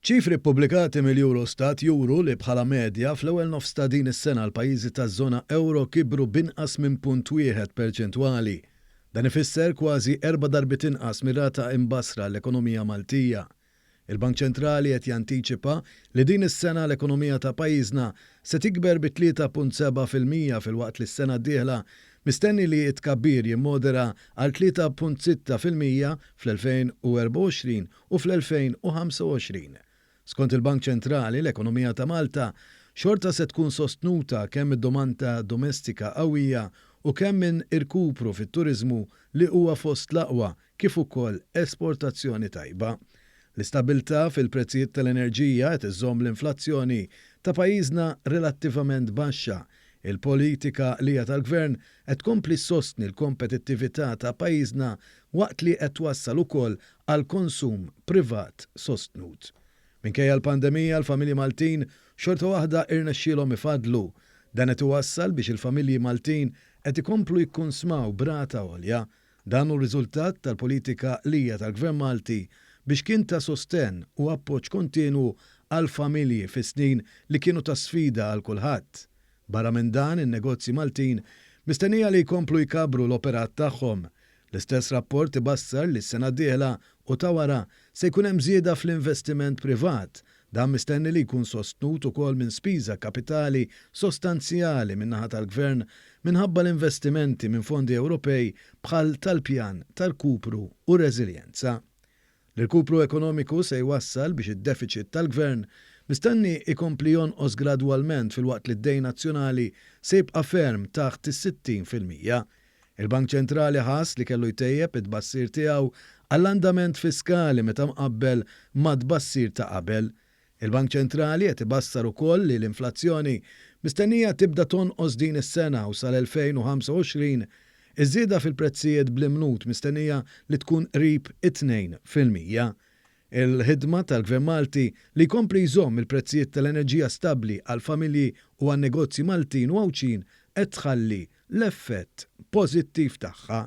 Ċifri ppubblikati mill-Eurostat juru li bħala medja fl-ewwel nofs ta' din is-sena l-pajjiżi taż-żona ewro kibru b'inqas minn punt wieħed perċentwali. Dan ifisser kważi erba' darbiet inqas mir-rata imbassra għall-ekonomija Maltija. Il-Bank Ċentrali qed jantiċipa li din is-sena l-ekonomija ta' pajjiżna se tikber bi 3.7% filwaqt li s-sena d-dieħla mistenni li t-tkabbir jimmodera għal 3.6% fl-2024 u fl-2025. Skont il-Bank Ċentrali, l-ekonomija ta' Malta xorta se tkun sostnuta kemm mid-domanda domestika qawwija u kemm minn irkupru fit-turiżmu li huwa fost l-aqwa kif ukoll esportazzjoni tajba. L-istabbiltà fil-prezzijiet tal-enerġija qed iżżomm l-inflazzjoni ta' pajjiżna relattivament baxxa. Il-politika għaqlija tal-Gvern qed tkompli ssostni l-kompetittività ta' pajjiżna waqt li qed twassal ukoll għal konsum privat sostnut. Minkejja l-pandemija l-familji Maltin xorta waħda irnexxielhom ifaddlu. Dan qed iwassal biex il-familji Maltin qed ikomplu jikkunsmaw b'rata għolja. Dan hu riżultat tal-politika għaqlija tal-Gvern Malti biex kien ta' sostenn u appoġġ kontinwu għall-familji fi snin li kienu ta' sfida għal kulħadd. Barra minn dan, in-negozji Maltin mistennija li jkomplu jkabbru l-operat tagħhom. L-istess rapport ibassar li s-sena d-dieħla u ta' wara se jkun hemm żieda fl-investiment privat. Dan mistenni li jkun sostnut ukoll minn spiża kapitali sostanzjali min-naħa tal-Gvern minħabba l-investimenti minn fondi Ewropej bħal tal-Pjan ta' Rkupru u Reżiljenza. L-irkupru ekonomiku se jwassal biex id-defiċit tal-Gvern mistenni jkompli jonqos gradwalment filwaqt li d-dejn nazzjonali se jibqa' ferm taħt is-60%. Il-Bank Ċentrali ħass li kellu jtejjeb it-tbassir tiegħu għall-andament fiskali meta mqabbel mat-tbassir ta' qabel. Il-Bank Ċentrali qed ibassar ukoll li l-inflazzjoni mistennija tibda tonqos din is-sena u sal-2025, iż-żieda fil-prezzijiet bl-imnut mistennija li tkun qrib it-2%. Il-ħidma tal-Gvern Malti li jkompli jżomm il-prezzijiet tal-enerġija stabbli għall-familji u għan-negozji Maltin u Għawdxin qed tħalli l-effett pożittiv tagħha.